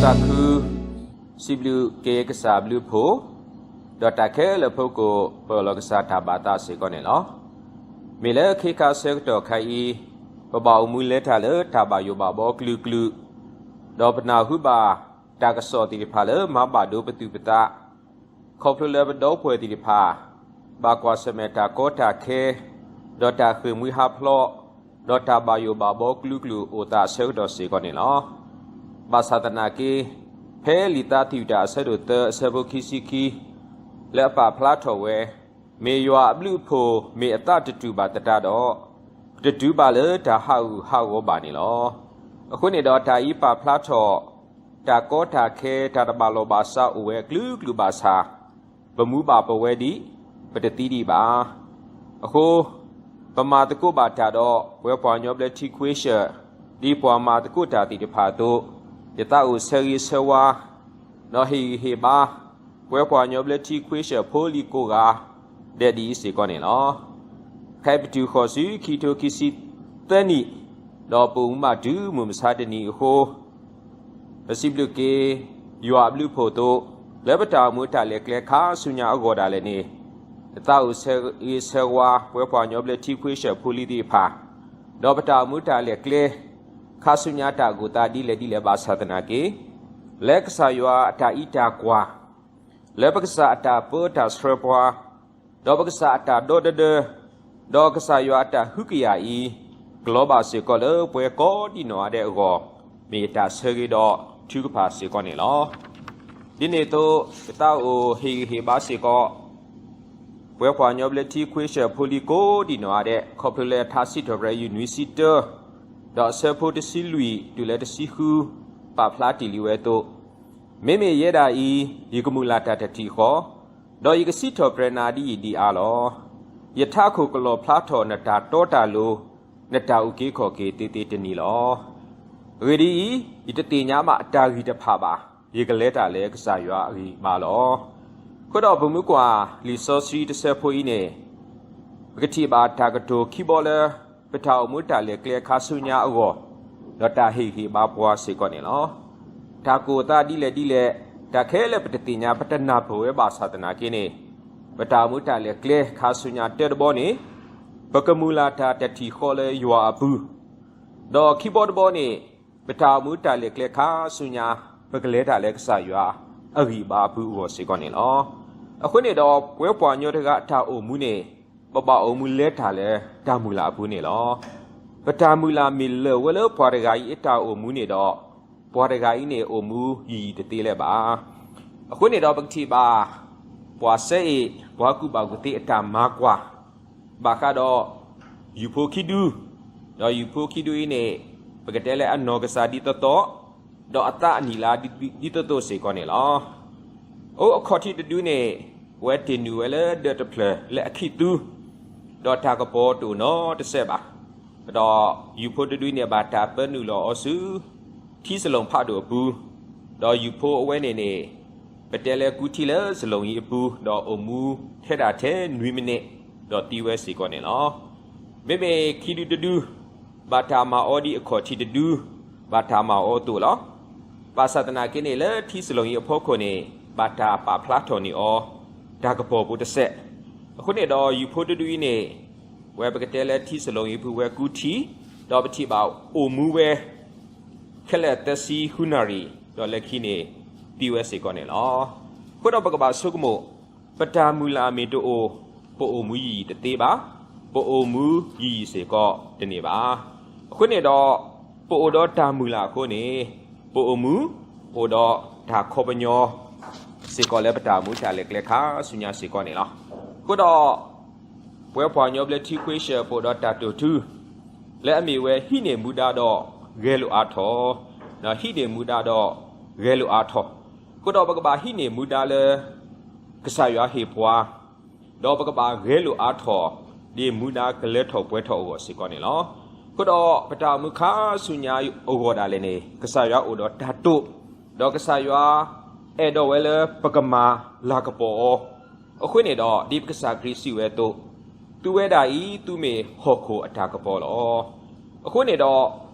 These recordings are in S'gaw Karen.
သးခု စံးဘျုးက့ၤကစၢ်အဘျုးအဖှိၣ်, ဒီးတၢ်ခဲလၢာ်အဖီခိၣ် ပၢၢ်လီၤကစၢ်တၢ်ဘၣ်သးစ့ၢ်ကီးန့ၣ်လီၤ. မ့ၢ်လၢခ့ခါဆၢကတီၢ်ခါအံၤ, ပဘၣ်အိၣ်မူလဲၤတၢ်လၢတၢ်ဘၣ်ယိၣ်ဘၣ်ဘီကလုာ်ကလုာ်, ဒီးပနၢ်ဟူဘၣ်တၢ်ကစီၣ်သ့ၣ်တဖၣ်လၢမၤဘၣ်ဒိပသူၣ်ပသး ခီဖျိလၢပဒီပုၢ်ဝဲၢ်သ့ၣ်တဖၣ် ဘၣ်ကွၢ်ဆၢၣ်မဲာ်တၢ်ကီတၢ်ခဲ, ဒီးတၢ်ဃ့ၢ်မှံဟးဖျိး, ဒီးတၢ်ဘၣ်ယိၣ်ဘၣ်ဘီကလုာ်ကလုာ်အိၣ်သးအဆၢကတီၢ်စ့ၢ်ကီးန့ၣ်လီၤ. ဘၣ်ဆၣ်သနာ်က့, ဖဲလံာ်သးသယုၢ်တၢ်အဆၢဒိၣ်သၢအဆၢဖိခံဆံခံ လၢအပာ်ဖျါထီၣ်ဝဲ, မ့ၢ်ယွၤအဘျုးအဖှိၣ်မ့ၢ်အသးတတူၢ်ဘၣ်သတးဒီး, တတုၤဘၣ်လၢတၢ်ဟးဂူာ်ဟးဂီၤဘၣ်န့ၣ်လီၤ. အဃိန့ၣ်ဒီးတၢ်အံၤပာ်ဖျါထီၣ် တၢ်ကီတၢ်ခဲ တၢ်တဘၣ်လိာ်ဘၣ်စးအိၣ်ဝဲအကလုာ်ကလုာ်ဘၣ်ဆၣ်, ပမူဘၣ်ပဝဲဒံး, ပတသံဒံးဘၣ်. အဃိ, ပမၤသကိးဘၣ်တၢ်ဒီး ပဝဲပှၤကညီဘျၢထံခွ့ဆၢၣ်, ဒ်ပှၤမၤသကိးတၢ်သ့ၣ်တဖၣ်အသိး, ယသးအိၣ်ဆၢဂ့ၤဆၢဝါ ဒီးဟ့ၣ်ဂံၢ်ဟ့ၣ်ဘါ ပဝဲပှၤကညီဘျၢထံခွ့ဆၢၣ်ဖိလံၤကိးဂၤဒဲးဒ်အံၤစ့ၢ်ကီးန့ၣ်လီၤ. ခဲအံၤပတုၤဃိးဆံခံထိခံဆံသၢနံၣ်, ဒီးပအိၣ်မူဘၣ်တုၤမုၢ်မဆါတနံၤအဃိ, ပစံးဘျုးက့ၤ ယွၤအဘျုးအဖှိၣ်အသိး, လၢပတၢ်အိၣ်မူတၢ်လဲၤကျဲခါဆူညါအဂီၢ်ဒၣ်လဲာ်န့ၣ်, ယသးအိၣ်ဆၢဂ့ၤဆၢဝါ ပဝဲပှၤကညီဘျၢထံခွ့ဆၢၣ်ဖိလံၤသ့ၣ်တဖၣ်, ဒီးပတၢ်အိၣ်မူတၢ်လဲၤကျဲ ခါဆူညါတၢ်အဂုၤအသးဒ်လဲၣ်ဒ်လဲၣ်ဘၣ်ဆၣ်သနာ်က့, လၢကစၢ်ယွၤအတၢ်အံးတၢ်ကွၢ်, လၢပကစၢ်အတၢ်ပၢတၢ်ဆှၢပှၤ, ဒီးပကစၢ်အတၢ်ဒီတဒၢ, ဒီးကစၢ်ယွၤအတၢ်ဟုကယာ်အံၤ, ကလီၤဘၣ်စ့ၢ်ကီးလၢပှၤကိးဒံးနီၢ်ဂၤဒဲးအဂီၢ်, မ့ၢ်ယတၢ်ဆၢဂ့ၤဒီးထုကဖၣ်စ့ၢ်ကီးန့ၣ်လီၤ. ဒ်န့ၣ်အသိး, ယသးအိၣ်ဟ့ၣ်ဂံၢ်ဟ့ၣ်ဘါစ့ၢ်ကီး ပဝဲပှၤကညီဘျၢထံခွ့ဆၢၣ်ဖိလံၤကိးဒံးနီၢ်ဂၤဒဲး ခီဖျိလၢထါစံးထီၣ်ပတြၢၤယုၢ်နွံဆံတၢ, ဒီးအဆၢဖိတဆံလွံၢ်တုၤလၢတဆံဃု ပာ်ဖျါတ့ၢ်လံဝဲအသိး, မ့မ့ၢ်ယဲဒၣ်အံၤ, ယကမုၢ်လၢ်တၢ်တထံၣ်ဃီ, ဒီးယကစံးထီၣ်ပတြၢၤနၤဒ်အံၤဒ်အါလီၤ. ယထးခိၣ်ကလီၣ်ဖျါထီၣ်နတၢ်တီတၢ်လိၤ, နတၢ်အုၣ်က့ၤခီၣ်က့ၤသ့သ့တနံၤလီၤ. အဂ့ၢ်ဒ်အံၤ, ယတသ့ၣ်ညါဘၣ်အတၢ်ဂံၢ်တဖၣ်ဘၣ်, ယကလဲၤတၢ်လၢကစၢ်ယွၤအဂံၢ်အဘါလီၤ. အဃိဒီးပမ့ၢ်ကွၢ်လံာ်စီဆှံတဆၢဖိအံၤန့ၣ်, ပကထံၣ်ဘၣ်တၢ်ကတိၤခံဘီလၢ ပတၢ်အိၣ်မူတၢ်လဲၤကျဲခါဆူညါအဂီၢ်, ဒီးတၢ်ဟ့ၣ်ဂံၢ်ဟ့ၣ်ဘါပှၤစ့ၢ်ကီးန့ၣ်လီၤ. တၢ်ကအိၣ်သးဒ်လဲၣ်ဒ်လဲၣ်, တၢ်ခဲလၢာ်ပတသ့ၣ်ညါ ပတနၢ်ပၢၢ်ဝဲဘၣ်ဆၣ်သနာ်က့န့ၣ်, ပတၢ်အိၣ်မူတၢ်လဲၤကျဲခါဆူညါတၢတဘီန့ၣ်, ပကမုၢ်လၢ်တၢ်တထံၣ်ဃီလၢယွၤအပူၤ, ဒီးခံဘီတဘီန့ၣ်, ပတၢ်အိၣ်မူတၢ်လဲၤကျဲခါဆူညါ, ပကလဲၤတၢ်လၢကစၢ်ယွၤအဂံၢ်အဘါအပူၤအဂီၢ်စ့ၢ်ကီးန့ၣ်လီၤ. အဃိန့ၣ်ဒီး ပဝဲပှၤကညီတဂၤအတၢ်အိၣ်မူန့ၣ်, ပဘၣ်အိၣ်မူလဲၤတၢ်လၢတၢ်မုၢ်လၢ်အပူၤန့ၣ်လီၤ. ပတၢ်မုၢ်လၢ်မ့ၢ်လၢာ်ဝဲလၢပှၤတဂၤအံၤအတၢ်အိၣ်မူန့ၣ်ဒီး, ပှၤတဂၤအံၤန့ၣ်အိၣ်မူယံာ်ယံာ်တသ့လၢၤဘၣ်. အဃိန့ၣ်ဒီးပကထံၣ်ဘၣ် ပှၤစဲအ့ၣ် ပှၤကူၣ်ဘၣ်ကူၣ်သ့အတၢ်မၤကွၢ် ဘၣ်ဃးဒီး ယူၤဖိခံဒု, ဒီးယူၤဖိခံဒုအံၤန့ၣ်, ပကတဲလၢအနီၢ်ကစၢ်ဒ်သိးသိး, ဒီးအသးအနံၣ်လါဒ်သိးသိးစ့ၢ်ကီးန့ၣ်လီၤ. အိၣ်အခီၣ်ထံးတဒုန့ၣ်, အဝဲတ့ၢ်နုာ်ဝဲလၢဒၢးတဖျၢၣ်လၢအခံးသူ, ဒီးတၢ်ကပီၤတအိၣ်နီတစဲးဘၣ်. ဒီးယူၤဖိတဒုန့ၣ်ဘၣ်တၢ်ပၢနုာ်လီၤအီၤဆူ ထံစလိၣ်ဖးဒိၣ်အပူၤ, ဒီးယူၤဖိအဝဲန့ၣ်န့ၣ်, ပတဲလၢကူထံလၢစလိၣ်အံၤအပူၤ, ဒီးအိၣ်မူထဲဒၣ်ထဲနွံမံးနံး, ဒီးသံဝဲစ့ၢ်ကီးန့ၣ်လီၤ. မ့မ့ၢ်ခံဒုတဒု, ဘၣ်တၢ်မၤအီၤဒ်အခီၣ်ထံးတဒု, ဘၣ်တၢ်မၤအီၤအသိးလီၤ. ဘၣ်ဆၣ်သနာ်က့န့ၣ် လၢထံစလိၣ်အံၤအဖီခိၣ်န့ၣ်, ဘၣ်တၢ်ပာ်ဖျါထီၣ်န့ၢ်အီၤ, တၢ်ကပီၤဖိတစဲး. အဃိန့ၣ်ဒီးယူၤဖိတဒုအံၤန့ၣ်, ဝဲပကတဲလၢထံစလိၣ်အံၤအပူၤဝဲကူထံ, ဒီးပထံၣ်ဘၣ်အိၣ်မူဝဲ ခဲလၢာ်သၢဆံဃုနၣ်ရံၣ်, ဒီးလၢခံန့ၣ်, သံဝဲစ့ၢ်ကီးန့ၣ်လီၤ. အဃိဒီးပကဘၣ်ဆိကမိၣ်, ပတၢ်မုၢ်လၢ်မ့ၢ်တအိၣ်, ပအိၣ်မူယံာ်ယံာ်တသ့ဘၣ်, ပအိၣ်မူယံာ်ယံာ်စ့ၢ်ကီးတန့ၢ်ဘၣ်. အဃိန့ၣ်ဒီး, ပအိၣ်ဒီးတၢ်မုၢ်လၢ်အဃိန့ၣ်, ပအိၣ်မူ, အိၣ်ဒီးတၢ်ခီပညီ စ့ၢ်ကီးလၢပတၢ်အိၣ်မူတၢ်လဲၤကျဲခါဆူညါစ့ၢ်ကီးန့ၣ်လီၤ. အဃိဒီး ပဝဲပှၤကညီဘျၢထံခွ့ဆၢၣ်ပအိၣ်ဒီးတၢ်တိာ်ထူ, လၢအမ့ၢ်ဝဲဟံးန့ၢ်မူဒါဒီးဂဲၤလိာ်အါထီၣ်, ဒီးဟံးန့ၢ်မူဒါဒီးဂဲၤလိာ်အါထီၣ်, အဃိဒီးပကဘၣ်ဟံးန့ၢ်မူဒါလၢ ကစၢ်ယွၤဟ့ၣ်ပှၤ, ဒီးပကဘၣ်ဂဲၤလိာ်အါထီၣ်, ဒ်မူဒါကလၢထီၣ်ပှဲၤထီၣ်အဂီၢ်စ့ၢ်ကီးန့ၣ်လီၤ. အဃိဒီးပတၢ်အိၣ်မူခါဆူညါအဂီၢ်ဒၣ်လဲာ်န့ၣ် ကစၢ်ယွၤအိၣ်ဒီးတၢ်တိာ်, ဒီးကစၢ်ယွၤအဲၣ်ဒိးဝဲလၢပကမၤလၤကပီၤအီၤ, အဃိန့ၣ်ဒီး ဒ်ပကစၢ်ခရံာ်စံးဝဲအသိး, သုဝဲဒၣ်အံၤသုမ့ၢ်ဟီၣ်ခိၣ်အတၢ်ကပီၤလီၤ. အဃိန့ၣ်ဒီး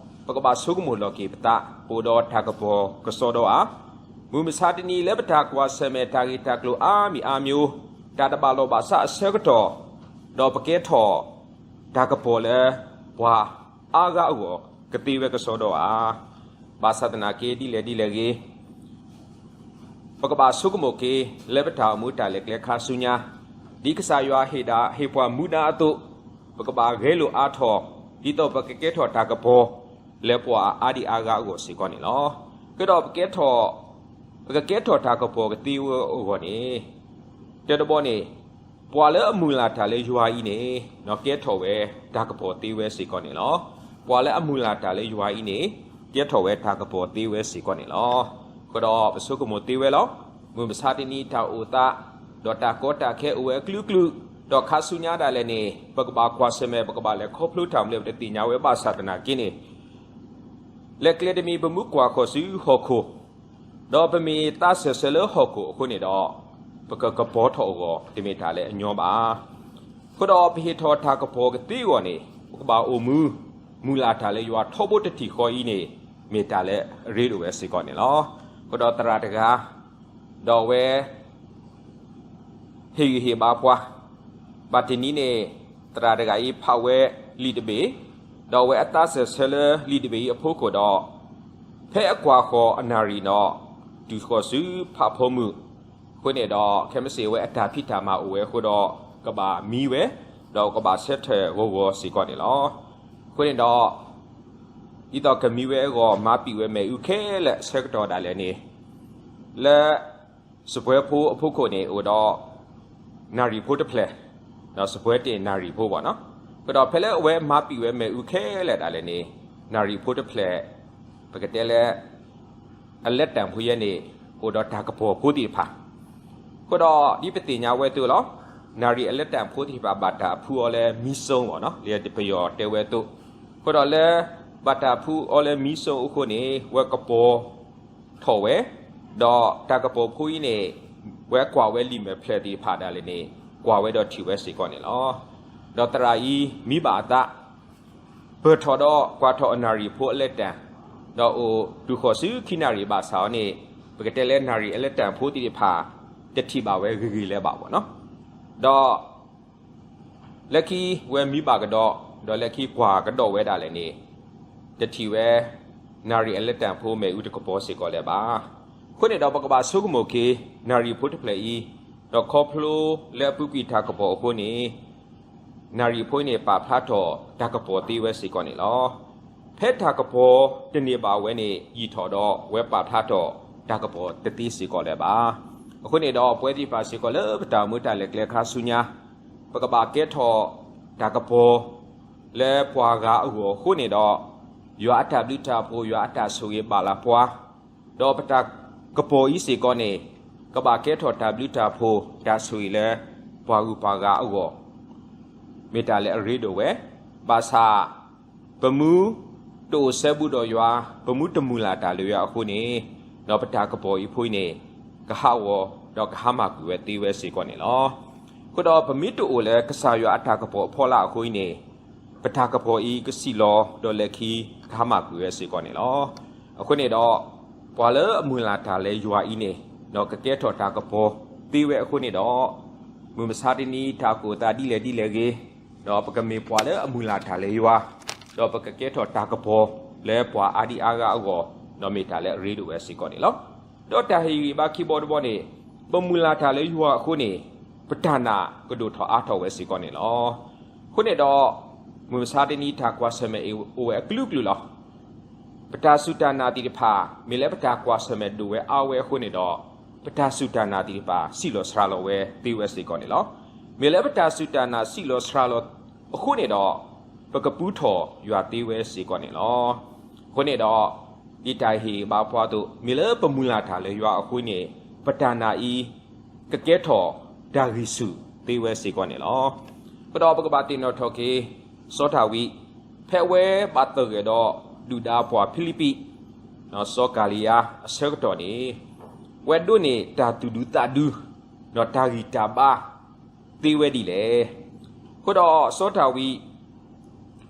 ပကဘၣ်ဆိကမိၣ်လီၤက့ၤပသး ပအိၣ်ဒီးတၢ်ကပီၤကစီဒီဧါ. မုၢ်မဆါတနံၤလၢပတၢ်ကွၢ်ဆၢၣ်မဲာ်တၢ်ဂ့ၢ်တၢ်ကျိၤအါမံၤအါမံၤ, တၢ်တဘၣ်လိာ်ဘၣ်စးအဆၢကတီၢ်, ဒီးပကဲထီၣ်တၢ်ကပီၤလၢပှၤအါဂၤအဂီၢ် ကသ့ဝဲကစီဒီဧါ. ဘၣ်ဆၣ်သနာ်က့ဒ်လဲၣ်ဒ်လဲၣ်ဂ့ၤ ပကဘၣ်ဆိကမိၣ်က့ၤ လၢပတၢ်အိၣ်မူတၢ်လဲၤကျဲခါဆူညါ, ဒ်ကစၢ်ယွၤဟ့ၣ်ဒၣ်ဟ့ၣ်ပှၤမူဒါအသိး, ပကဘၣ်ဂဲၤလိာ်အါထီၣ် ဒ်သိးပကကဲထီၣ်တၢ်ကပီၤ လၢပှၤအါဒံအါဂၤအဂီၢ်စ့ၢ်ကီးန့ၣ်လီၤ. ကဒီးပကဲထီၣ်, ပကကဲထီၣ်တၢ်ကပီၤကသ့ဝဲအဂီၢ်န့ၣ်, တၢတဘီန့ၣ်, ပှၤလၢအမုၢ်လၢ်တၢ်လၢယွၤအံၤန့ၣ်, ကဲထီၣ်ဝဲတၢ်ကပီၤသ့ဝဲစ့ၢ်ကီးန့ၣ်လီၤ. ပှၤလၢအမုၢ်လၢ်တၢ်လၢယွၤအံၤန့ၣ်, ကဲထီၣ်ဝဲတၢ်ကပီၤသ့ဝဲစ့ၢ်ကီးန့ၣ်လီၤ. ဃုာ်ဒီးပဆိကမိၣ်သ့ဝဲလီၤ. မုၢ်မဆါတနံၤတၢ်အိၣ်သး, ဒီးတၢ်ကီတၢ်ခဲအိၣ်ဝဲအကလုာ်ကလုာ်, ဒီးခါဆူညါဒၣ်လဲာ်န့ၣ် ပကဘၣ်ကွၢ်ဆၢၣ်မဲာ် ပကဘၣ်လဲၤခီဖျိတၢ်မနုၤ ပတသ့ၣ်ညါဝဲဘၣ်ဆၣ်သနာ်က့န့ၣ်, လဲၤကျဲတမံၤပမူကွၢ်ဃီၤဆူဟီၣ်ခိၣ်, ဒီးပမ့ၢ်သးစၢၢ်ဆၢလၢဟီၣ်ခိၣ်အဃိန့ၣ်ဒီး, ပကကပီၤထီၣ်အဂီၢ် တမ့ၢ်တၢ်လၢအညီဘၣ်. အဃိဒီးပဟ့ၣ်ထီၣ်တၢ်ကပီၤကသ့အဂီၢ်န့ၣ်, ပကဘၣ်အိၣ်မူ, မုၢ်လၢ်တၢ်လၢယွၤထီဘိတထံၣ်ဃီအံၤန့ၣ်, မ့ၢ်တၢ်လၢအရ့ဒိၣ်ဝဲစ့ၢ်ကီးန့ၣ်လီၤ. အဃိဒီးသရၣ်တဂၤ ဒီးအဝဲ ဟ့ၣ်ဂံၢ်ဟ့ၣ်ဘါပှၤ, ဘၣ်တနံၤန့ၣ် သရၣ်တဂၤအံၤဖးဝဲလံာ်တဘ့ၣ်, ဒီးအဝဲအသးစၢၢ်ဆၢလၢလံာ်တဘ့ၣ်အံၤအဖီခိၣ်ဒီး, ဖဲအကွၢ်ဃီၤအနၣ်ရံၣ်ဒီး, တုၤဃီၤဆူဖးဖီမုၢ်, အဃိန့ၣ်ဒီး ခဲမုၢ်ဆ့ၣ်ဝဲအတၢ်ဖံးတၢ်မၤအိၣ်ဝဲအဃိဒီး, ကဘၣ်မံဝဲ, ဒီးကဘၣ်ဆၢထၢၣ်ဂီၤဂီၤစ့ၢ်ကီးန့ၣ်လီၤ. အဃိန့ၣ်ဒီး ဒ်သိးကမံဝဲအဂီၢ် မၤပံာ်ဝဲမ့ၣ်အူခဲလၢာ်အဆၢကတီၢ်ဒၣ်လဲာ်န့ၣ်, လၢ စပွဲဖိအဖီခိၣ်န့ၣ် အိၣ်ဒီး နၣ်ရံၣ်ဖိတဖျၢၣ်, ဒီးစပွဲတ့ၢ်နၣ်ရံၣ်ဖိဘၣ်နီၤ, အဃိဒီးဖဲလၢအဝဲမၤပံာ်ဝဲမ့ၣ်အူခဲလၢာ်ဒၣ်လဲာ်န့ၣ်, နၣ်ရံၣ်ဖိတဖျၢၣ်, ပကတဲလၢ အလဲတၢ်ဖိယဲန့ၣ် အိၣ်ဒီးတၢ်ကပီၤဖိသ့ၣ်တဖၣ် အဃိဒီးဒ်ပသ့ၣ်ညါဝဲအသိးလီၤ. နၣ်ရံၣ်အလဲတၢ်ဖိသ့ၣ်တဖၣ်ဘၣ်တၢ်ဖှူအီၤလၢမံစိလီၤနီၤ, လၢပယီၤတဲဝဲအသိး, အဃိဒီးလၢ ဘၣ်တၢ်ဖှူအီၤလၢမံစိအဃိန့ၣ် ဝဲကပီၤထီၣ်ဝဲ, ဒီးတၢ်ကပီၤဖိအံၤန့ၣ် ဝဲကွၢ်ဝဲလံာ်မဲာ်ဖျၢၣ်သ့ၣ်တဖၣ်ဒၣ်လဲာ်န့ၣ် ကွၢ်ဝဲဒီးထံၣ်ဝဲစ့ၢ်ကီးန့ၣ်လီၤ. ဒီးသရၣ်အံၤမံဘၣ်အသး ပၢၢ်ထီၣ်ဒီးကွၢ်ထီၣ်အနၣ်ရံၣ်ဖိအလဲတၢ်, ဒီးအိၣ်တုၤဃီၤဆူခံနၣ်ရံၣ်ဘၣ်ဆၣ်အီၤန့ၣ်, ပကတဲလၢနၣ်ရံၣ်အလဲတၢ်ဖိသ့ၣ်တဖၣ် တထံၣ်ဘၣ်ဝဲဂ့ၤဂ့ၤလၢၤဘၣ်ဘၣ်နီၤ, ဒီး လၢခံဝဲမံဘၣ်ကဒီး, ဒီးလၢခံကွၢ်ကဒီးဝဲဒၣ်လဲာ်န့ၣ်, တထံၣ်ဝဲ နၣ်ရံၣ်အလဲတၢ်ဖိမ့ၣ်အူတကပီၤစ့ၢ်ကီးလၢၤဘၣ်. အဃိန့ၣ်ဒီးပကဘၣ်ဆိကမိၣ်က့ၤ နၣ်ရံၣ်ဖိတဖျၢၣ်အံၤ, ဒီးခီဖျိလၢအပူၤကွံာ်တၢ်ကပီၤအဃိန့ၣ် နၣ်ရံၣ်ဖိန့ၣ်ပာ်ဖျါထီၣ်တၢ်ကပီၤသ့ဝဲစ့ၢ်ကီးန့ၣ်လီၤ. ဖဲတၢ်ကပီၤတန့ၢ်ဘၣ်ဝဲန့ၣ် ယံာ်ထီၣ်ဒီးဝဲပာ်ဖျါထီၣ်တၢ်ကပီၤတသ့စ့ၢ်ကီးလၢၤဘၣ်. အဃိန့ၣ်ဒီးပဝဲသ့ၣ်တဖၣ်စ့ၢ်ကီးလၢပတၢ်အိၣ်မူတၢ်လဲၤကျဲခါဆူညါ, ပကဘၣ်ကဲထီၣ်တၢ်ကပီၤလၢပှၤဂၤအဂီၢ်အဃိန့ၣ်ဒီး, ယွၤအတၢ်ဘျုးတၢ်ဖှိၣ် ယွၤအတၢ်ဆိၣ်ဂ့ၤဘၣ်လၢပှၤ ဒီးပတၢ်ကပီၤအံၤစ့ၢ်ကီးန့ၣ်, ကဘၣ်ကဲထီၣ်တၢ်ဘျုးတၢ်ဖှိၣ်တၢ်ဆိၣ်ဂ့ၤလၢ ပှၤဂုၤပှၤဂၤအဂီၢ်, မ့ၢ်တၢ်လၢအရ့ဒိၣ်ဝဲ, ဘၣ်ဆၣ် ပမူတအိၣ်စဲဘူးဒီးယွၤ, ပမူတမုၢ်လၢ်တၢ်လၢယွၤအဃိန့ၣ်, ဒီးပတၢ်ကပီၤအံၤဖိအံၤန့ၣ်, ကဟးဂီၤ, ဒီးကဟါမၢ်ကွံာ်ဝဲသ့ဝဲစ့ၢ်ကီးန့ၣ်လီၤ. အဃိဒီးပမ့ၢ်တအိၣ်လၢကစၢ်ယွၤအတၢ်ကပီၤအဖီလာ်အဃိအံၤန့ၣ်, ပတၢ်ကပီၤအံၤကဆံးလီၤ, ဒီးလၢခံကဟါမၢ်ကွံာ်ဝဲစ့ၢ်ကီးန့ၣ်လီၤ. အဃိန့ၣ်ဒီး, ပှၤလၢအမုၢ်လၢ်တၢ်လၢယွၤအံၤန့ၣ်, ဒီးကကဲထီၣ်တၢ်ကပီၤသ့ဝဲအဃိန့ၣ်ဒီး, မုၢ်မဆါတနံၤတၢ်အိၣ်သးဒ်လဲၣ်ဒ်လဲၣ်ဂ့ၤ, ဒီးပကမ့ၢ်ပှၤလၢအမုၢ်လၢ်တၢ်လၢယွၤ, ဒီးပကကဲထီၣ်တၢ်ကပီၤလၢပှၤအါဒံအါဂၤအဂီၢ်, ဒီးမ့ၢ်တၢ်လၢအရ့ဒိၣ်ဝဲစ့ၢ်ကီးန့ၣ်လီၤ. ဒီးတၢ်ဟ့ၣ်ဂံၢ်ဘါခံဘီတဘီန့ၣ်, ပမုၢ်လၢ်တၢ်လၢယွၤအဃိန့ၣ်, ပတၢ်နာ်ကဒိၣ်ထီၣ်အါထီၣ်ဝဲစ့ၢ်ကီးန့ၣ်လီၤ. အဃိန့ၣ်ဒီး, မုၢ်မဆါတနံၤတၢ်ကွၢ်ဆၢၣ်မဲာ်အံၤအိၣ်ဝဲအကလုာ်ကလုာ်လီၤ. ပတၢ်စူၢ်တၢ်နာ်သ့ၣ်တဖၣ် မ့ၢ်လၢပတၢ်ကွၢ်ဆၢၣ်မဲာ်ဒိၣ်ဝဲအါဝဲအဃိန့ၣ်ဒီး, ပတၢ်စူၢ်တၢ်နာ်သ့ၣ်တဖၣ် စံးလီၤစှၤလီၤဝဲသ့ဝဲစ့ၢ်ကီးန့ၣ်လီၤ. မ့ၢ်လၢပတၢ်စူၢ်တၢ်နာ်စံးလီၤစှၤလီၤအဃိန့ၣ်ဒီး, ပကပူထီၣ်ယွၤသ့ဝဲစ့ၢ်ကီးန့ၣ်လီၤ. အဃိန့ၣ်ဒီး, ဒ်တၢ်ဟ့ၣ်ဂံၢ်ဘါပှၤအသိး မ့ၢ်လၢပမုၢ်လၢ်တၢ်လၢယွၤအဃိန့ၣ်, ပတၢ်နာ်အံၤ ကကဲထီၣ်တၢ်ဂံၢ်ဆူၣ်သ့ဝဲစ့ၢ်ကီးန့ၣ်လီၤ. အဃိဒီးပကဘၣ်သ့ၣ်နီၣ်ထီၣ်က့ၤ စီၤဒၤဝံး, ဖဲအဝဲဘၣ်သဂၢၢ်ဒီးဒုၣ်ဒါပှၤဖံလံးပံး, စီၤကၤလံယါအဆၢကတီၢ်န့ၣ်, ဝဲဒိးန့ၢ်တၢ်သူၣ်ဒူသးဒူ, ဒီးတၢ်ဂံၢ်တၢ်ဘါသ့ဝဲဒ်လဲၣ်. အဃိဒီးစီၤဒၤဝံး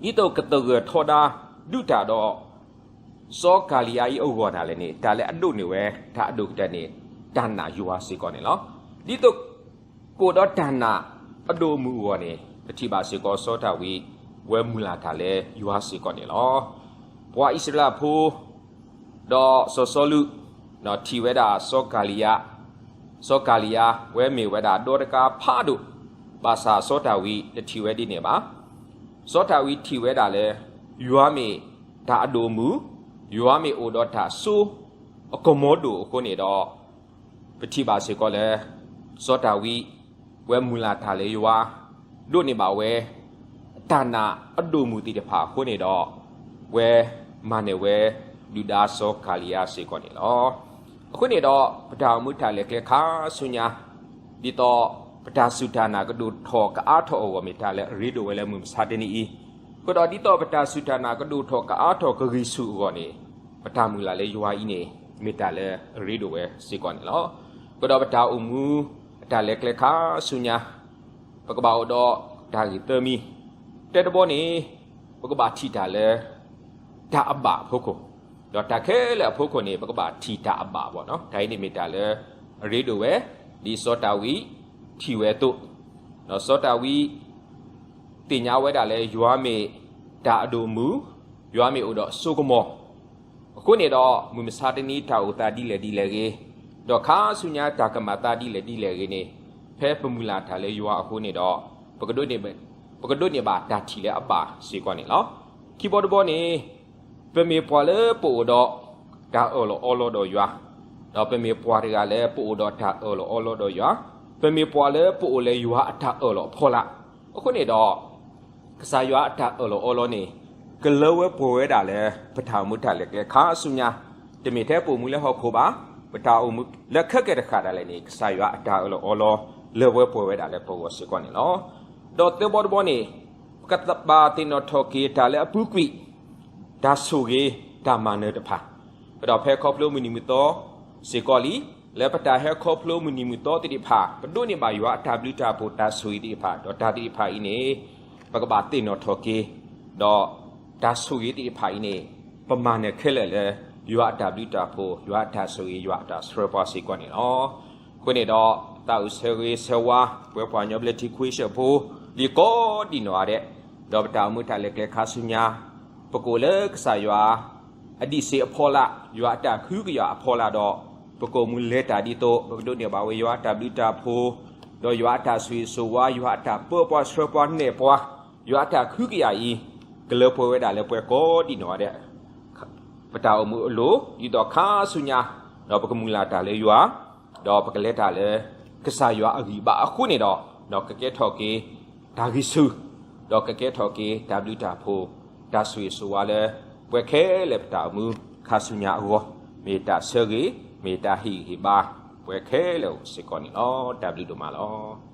ဒ်သိးကသဂၢၢ်ထီဒါဒုးတၢ်ဒီး စီၤကၤလံယါအံၤအဂီၢ်ဒၣ်လဲာ်န့ၣ် တၢ်လၢအဒိၣ်န့ၢ်ဝဲတၢ်အဒိၣ်ကတၢၢ်န့ၣ် တၢ်နာ်ယွၤစ့ၢ်ကီးန့ၣ်လီၤ. ဒ်သိးကအိၣ်ဒီးတၢ်နာ်အဒိၣ်အမုၢ်အဂီၢ်န့ၣ် ပထံၣ်ဘၣ်စ့ၢ်ကီးစီၤဒၤဝံး ဝဲမုၢ်လၢ်တၢ်လၢယွၤစ့ၢ်ကီးန့ၣ်လီၤ. ပှၤအံၣ်စရ့လးဖိ ဒီးစီၤစီလူး ထံၣ်ဝဲဒၣ်စီၤကၤလံယါ, စီၤကၤလံယါ ဝဲမ့ၢ်ဝဲဒၣ်ဒီတကါဖးဒိၣ်, ဘၣ်ဆၣ်စီၤဒၤဝံးတထံၣ်ဝဲဒ်န့ၣ်ဘၣ်. စီၤဒၤဝံးထံၣ်ဝဲဒၣ်လၢ ယွၤမ့ၢ်တၢ်အဒိၣ်အမုၢ်, ယွၤမ့ၢ်အိၣ်ဒီးတၢ်စိအကမီၤဒိၣ်အဃိန့ၣ်ဒီး ပထံၣ်ဘၣ်စ့ၢ်ကီးလၢ စီၤဒၤဝံး ဝဲမုၢ်လၢ်တၢ်လၢယွၤ, ဒိၣ်န့ၢ်ဘၣ်ဝဲ တၢ်နာ်အဒိၣ်အမုၢ်သ့ၣ်တဖၣ်အဃိန့ၣ်ဒီး ဝဲမၤနၢၤဝဲဒုၣ်ဒါစီၤကၤလံယါစ့ၢ်ကီးန့ၣ်လီၤ. အဃိန့ၣ်ဒီး ပတၢ်အိၣ်မူတၢ်လဲၤကျဲခါဆူညါ ဒ်သိးပတၢ်စူၢ်တၢ်နာ်ကဒိၣ်ထီၣ်ကအါထီၣ်အဂီၢ် မ့ၢ်တၢ်လၢအရ့ဒိၣ်ဝဲလၢမုၢ်မဆါတနံၤအံၤ, အဃိဒီးဒ်သိးပတၢ်စူၢ်တၢ်နာ်ကဒိၣ်ထီၣ်ကအါထီၣ်ကဂံၢ်ဆူၣ်အဂီၢ်န့ၣ် ပတၢ်မုၢ်လၢ်လၢယွၤအံၤန့ၣ် မ့ၢ်တၢ်လၢအရ့ဒိၣ်ဝဲစ့ၢ်ကီးန့ၣ်လီၤ. အဃိဒီးပတၢ်အိၣ်မူအတၢ်လဲၤကျဲခါဆူညါ ပကဘၣ်အိၣ်ဒီးတၢ်ဂ့ၢ်သၢမံၤ, တၢတဘီန့ၣ် ပကဘၣ်ထံၣ်တၢ်လၢ တၢ်အဘၣ်အဖီခိၣ်, ဒီးတၢ်ခဲလၢာ်အဖီခိၣ်န့ၣ် ပကဘၣ်ထံၣ်တၢ်အဘၣ်ဘၣ်နီၤ. တၢ်အံၤန့ၣ်မ့ၢ်တၢ်လၢအရ့ဒိၣ်ဝဲ ဒ်စီၤဒၤဝံးထံၣ်ဝဲအသိး, ဒီးစီၤဒၤဝံး သ့ၣ်ညါဝဲဒၣ်လၢယွၤမ့ၢ်တၢ်အဒိၣ်အမုၢ်, ယွၤမ့ၢ်အိၣ်ဒီးစိကမီၤ အဃိန့ၣ်ဒီး မုၢ်မဆါတနံၤတၢ်အိၣ်သးဒ်လဲၣ်ဒ်လဲၣ်ဂ့ၤ, ဒီးခါဆူညါတၢ်ကမၤသးဒ်လဲၣ်ဒ်လဲၣ်ဂ့ၤန့ၣ်, ဖဲပမုၢ်လၢ်တၢ်လၢယွၤအဃိန့ၣ်ဒီး ပကဒိးန့ၢ်ဘၣ်တၢ်ထံၣ်လၢအဘၣ်စ့ၢ်ကီးန့ၣ်လီၤ. ခံဘီတဘီန့ၣ် ပမ့ၢ်ပှၤလၢပအိၣ်ဒီးတၢ်အၢၣ်လီၤအီလီၤဒီးယွၤ, ဒီးပမ့ၢ်ပှၤတဂၤလၢပအိၣ်ဒီးတၢ်အၢၣ်လီၤအီလီၤဒီးယွၤ, ပမ့ၢ်ပှၤလၢပအိၣ်လၢယွၤအတၢ်အၢၣ်လီၤအဖီလာ်, အဃိန့ၣ်ဒီး ကစၢ်ယွၤအတၢ်အၢၣ်လီၤအီလီၤန့ၣ် ကလၢဝဲပှဲၤဝဲဒၣ်လၢ ပတၢ်အိၣ်မူတၢ်လဲၤကျဲခါဆူညါ, တမ့ၢ်ထဲပအိၣ်မူလၢဟီၣ်ခိၣ်ဘၣ်, ပတၢ်အိၣ်မူလၢခဲကဲတဃၣ်ဒၣ်လဲာ်န့ၣ် ကစၢ်ယွၤအတၢ်အၢၣ်လီၤအီလီၤ လၢဝဲပှဲၤဝဲဒၣ်လၢပဂီၢ်စ့ၢ်ကီးန့ၣ်လီၤ. ဒီးသၢဘီတဘီန့ၣ် ပကဘၣ်သ့ၣ်နီၣ်ထီၣ်က့ၤတၢ်လၢအပူၤကွံာ် တၢ်ဆိၣ်ဂ့ၤတၢ်မၤနၢၤတဖၣ်, ဒီးဖဲခီဖျိမုၢ်နံၤမုၢ်သီစ့ၢ်ကီးလံ, လၢပတၢ်ဟဲခီဖျိမုၢ်နံၤမုၢ်သီသ့ၣ်တဖၣ် ပဒိးန့ၢ်ဘၣ်ယွၤအတၢ်ဘျုးတၢ်ဖှိၣ်တၢ်ဆိၣ်ဂ့ၤသ့ၣ်တဖၣ်, ဒီးတၢ်သ့ၣ်တဖၣ်အံၤန့ၣ် ပကဘၣ်သ့ၣ်နီၣ်ထီၣ်က့ၤ, ဒီးတၢ်ဆိၣ်ဂ့ၤသ့ၣ်တဖၣ်အံၤန့ၣ် ပမၤနၢၤခဲလၢာ်လၢ ယွၤအတၢ်ဘျုးတၢ်ဖှိၣ်, ယွၤအတၢ်ဆိၣ်ဂ့ၤ, ယွၤအတၢ်ဆှၢပှၤစ့ၢ်ကီးန့ၣ်လီၤ. အဃိန့ၣ်ဒီး သးအိၣ်ဆၢဂ့ၤဆၢဝါ ပှၤပှၤကညီဘျၢထံခဝ့ၡၢၣ်ဖိ လံာ်ကိးဒံနီၢ်ဂၤဒဲး, ဒီးပတၢ်အိၣ်မူတၢ်လဲၤကျဲခါဆူညါ ပကအိၣ်လၢကစၢ်ယွၤ အဒံးစ့အဖီလာ်, ယွၤအတၢ်ကဟုကယာ်အဖီလာ်ဒီး ပကအိၣ်မူလဲၤတၢ်ဒ်သိး ပကဒိးန့ၢ်ဘၣ်ဝဲယွၤအတၢ်ဘျုးတၢ်ဖှိၣ်, ဒီးယွၤအတၢ်ဆိၣ်ဂ့ၤဆိၣ်ဝါ, ယွၤအတၢ်ပၢပှၤဆှၢပှၤနဲၣ်ပှၤ, ယွၤအတၢ်ကဟုကယာ်အံၤ ကလၢပှဲၤဝဲဒၣ်လၢပှၤကိးဒံနီၢ်ဂၤဒဲး ပတၢ်အိၣ်မူအလိၤ ဒ်သိးခါဆူညါ, ဒီးပကမုၢ်လၢ်တၢ်လၢယွၤ, ဒီးပကလဲၤတၢ်လၢ ကစၢ်ယွၤအဂံၢ်ဘါအဃိန့ၣ်ဒီး, ဒီးကကဲထီၣ်က့ၤ တၢ်ဂံၢ်ဆူၣ်, ဒီးကကဲထီၣ်က့ၤ တၢ်ဘျုးတၢ်ဖှိၣ်, တၢ်ဆိၣ်ဂ့ၤဆိၣ်ဝါလၢ ပှၤခဲလၢာ်ပတၢ်အိၣ်မူ ခါဆူညါအဂီၢ်, မ့ၢ်တၢ်ဆၢဂ့ၤ, မ့ၢ်တၢ်ဟ့ၣ်ဂံၢ်ဟ့ၣ်ဘါ ပှၤခဲလၢာ်စ့ၢ်ကီးန့ၣ်လီၤ. တၢ်ဘျုးဒိၣ်မးလီၤ.